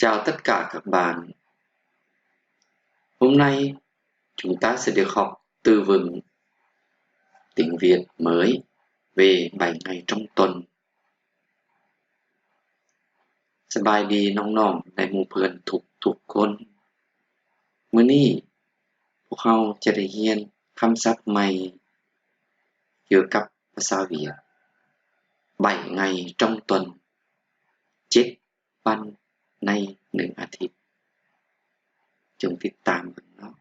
Chào tất cả các bạn. Hôm nay chúng ta sẽ được học từ vựng tiếng Việt mới về bảy ngày trong tuần. ສະບາຍດີນ້ອງໆ ແລະ ໝູ່ເພື່ອນທຸກໆຄົນ. ມື້ນີ້ພວກເຮົາຈະໄດ້ຮຽນຄຳສັບໃໝ່ກ່ຽວກັບພາສາຫວຽດ bảy ngày trong tuần, ເຈັດວັນໃນໜຶ່ງອາທິດ. ຈົ່ງຕິດຕາມເບິ່ງເນາະ.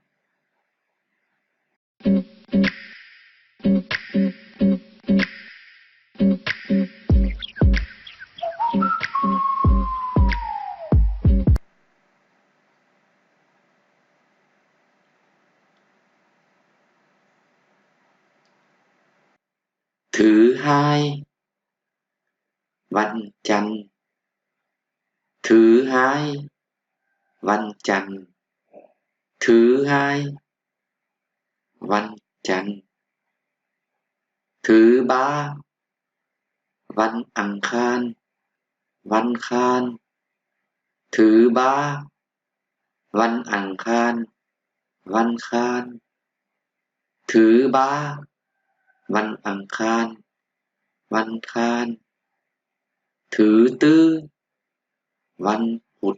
Thứ hai, ວັນຈັນ. Thứ hai, ວັນຈັນ. Thứ hai, ວັນຈັນ. Thứ ba, ວັນອັງຄານ, ວັນຄານ. Thứ ba, ວັນອັງຄານ, ວັນຄານ. Thứ ba, ວັນອັງຄານ, ວັນຄານ. Thứ tư, ວັນພຸດ.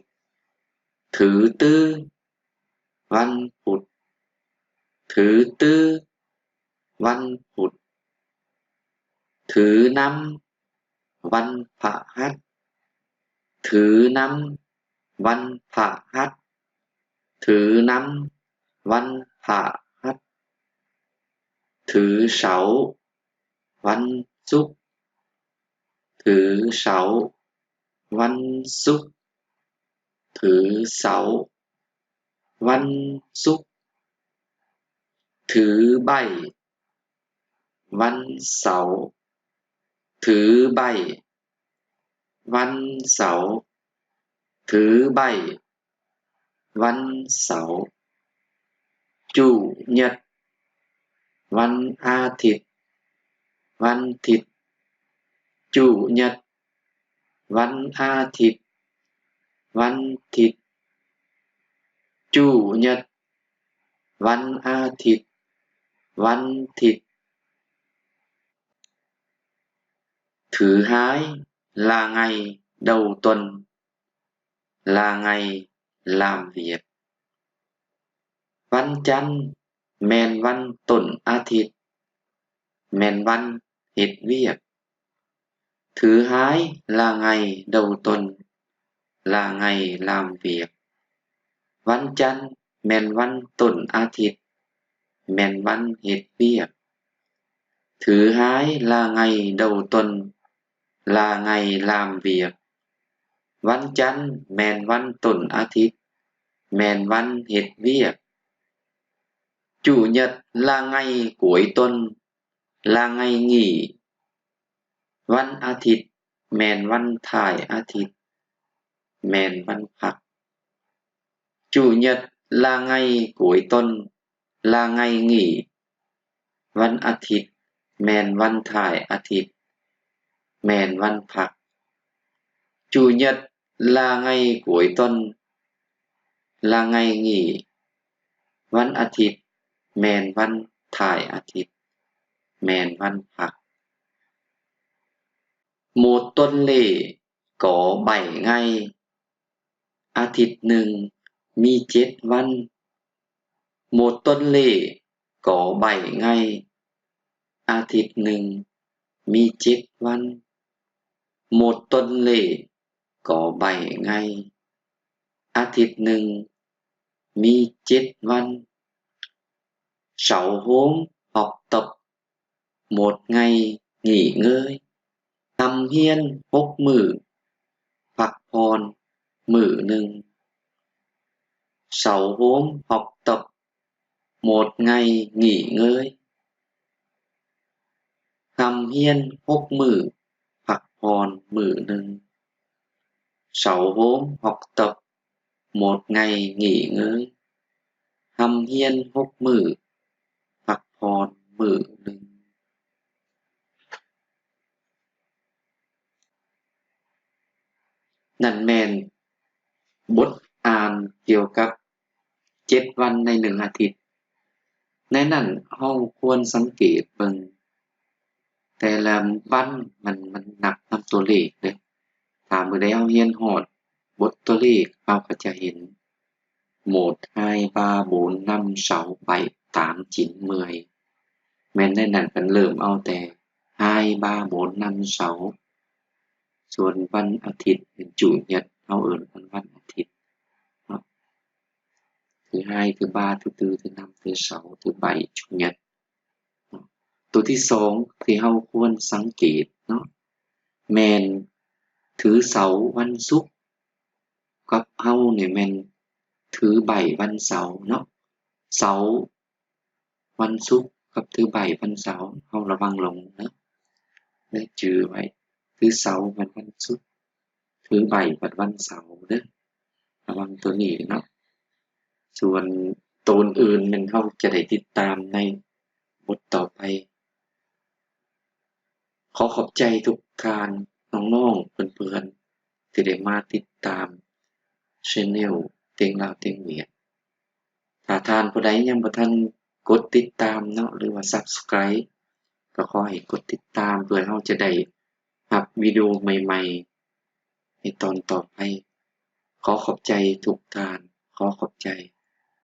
Thứ tư, ວັນພຸດ. Thứ tư, ວັນພຸດ. Thứ năm, ວັນພະຫັດ. Thứ năm, ວັນພະຫັດ. Thứ năm, ວັນພະຫັດ. Thứ sáu, ວັນສຸກ. Thứ sáu, ວັນສຸກ. Thứ sáu, ວັນສຸກ. Thứ bảy, ວັນເສົາ. Thứ bảy, ວັນເສົາ. Thứ bảy, ວັນເສົາ. Chủ nhật, ວັນອາທິດ, ວັນທິດ. Chủ nhật, ວັນອາທິດ, ວັນທິດ. Chủ nhật, ວັນອາທິດ, ວັນທິດ. Thứ hai, là ngày đầu tuần, là ngày làm việc. ວັນຈັນແມ່ນວັນຕົ້ນອາທິດ, ແມ່ນວັນເຮັດວຽກ. Thứ hai là ngày đầu tuần, là ngày làm việc. ວັນຈັນແມ່ນວັນຕົ້ນອາທິດ, ແມ່ນວັນເຮັດວຽກ. Thứ hai là ngày đầu tuần, là ngày làm việc. ວັນຈັນແມ່ນວັນຕົ້ນອາທິດ, ແມ່ນວັນເຮັດວຽກ. Chủ nhật là ngày cuối tuần, là ngày nghỉ. ວັນອາທິດແມ່ນວັນທ້າຍອາທິດ, ແມ່ນວັນພັກ. Chủ nhật là ngày cuối tuần, là ngày nghỉ. ວັນອາທິດແມ່ນວັນທ້າຍອາທິດ, ແມ່ນວັນພັກ. Chủ nhật là ngày cuối tuần, là ngày nghỉ. ວັນອາທິດແມ່ນວັນທ້າຍອາທິດ, ແມ່ນວັນພັກ. Một tuần lễ có bảy ngày. ອາທິດໜຶ່ງມີເຈັດວັນ. Một tuần lễ có bảy ngày. ອາທິດໜຶ່ງມີເຈັດວັນ. Một tuần lễ có bảy ngày. ອາທິດໜຶ່ງມີເຈັດວັນ. Sáu hôm học tập, một ngày nghỉ ngơi. ຮ່ຳຮຽນຫົກມື້, ພັກຜ່ອນມື້ໜຶ່ງ. Sáu hôm học tập, một ngày nghỉ ngơi. ຮ່ຳຮຽນຫົກມື້, ພັກຜ່ອນມື້ໜຶ່ງ. Sáu hôm học tập, một ngày nghỉ ngơi. ຮ່ຳຮຽນຫົກມື້, ພັກຜ່ອນມື້ໜຶ່ງ. ນັ້ນແມ່ນ ບົດອ່ານກ່ຽວກັບເຈັດວັນໃນໜຶ່ງອາທິດ. ໃນນັ້ນເຮົາຄວນສັງເກດເບິ່ງ ແຕ່ລະວັນມັນ ມັນນັບນຳຕົວເລກເດ້. ຖ້າມື້ໃດເຮົາຮຽນຮອດບົດຕົວເລກ ເຮົາກໍຈະເຫັນ ໂໝດ ຮາຍ ບາ ໂບນ ນຳ ເສົາ ໄບ ຕາມ ຈິນ ເມື່ອຍ. ແມ່ນໃນນັ້ນເພິ່ນເລີ່ມເອົາແຕ່ ຮາຍ ບາ ໂບນ ນຳ ເສົາ. ສ່ວນວັນອາທິດເປັນ ຈູນ ຍຽດ ເຮົາເອີ້ນເພິ່ນວັນອາທິດເນາະ. ຖື ຮາຍ ຖື ບາ ຖື ຕື້ ຖື ນຳ ຖື ເສົາ ຖື ໄບ ຈູນ ຍຽດ. ຕົວທີສອງທີ່ເຮົາຄວນສັງເກດເນາະ ແມ່ນຖືເສົາວັນສຸກ ກັບເຮົານີ້ແມ່ນຖືໄບວັນເສົາເນາະ. ເສົາວັນສຸກກັບຖືໄບວັນເສົາ ເຮົາລະວັງລົງເນາະ ໄດ້ຈື່ໄວ້. ຖືເສົາວັນ ວັນສຸກ ຖືໄບວັນ ວັນເສົາເດີ້. ລະວັງຕົວນີ້ເນາະ. ສ່ວນໂຕອື່ນໆ ແມ່ນເຮົາຈະໄດ້ຕິດຕາມໃນບົດຕໍ່ໄປ. ຂໍຂອບໃຈທຸກທ່ານ ນ້ອງໆ ເພື່ອນໆ ທີ່ໄດ້ມາຕິດຕາມ channel ເຕັງລາວເຕັງຫວຽດ. ຖ້າທ່ານຜູ້ໃດຍັງບໍ່ທັນກົດຕິດຕາມເນາະ ຫຼືວ່າ subscribe ກໍຂໍໃຫ້ກົດຕິດຕາມ ເພື່ອເຮົາຈະໄດ້ຮັບວິດີໂອໃໝ່ໆ ໃນຕອນຕໍ່ໄປ. ຂໍຂອບໃຈທຸກທ່ານ. ຂໍຂອບໃຈ.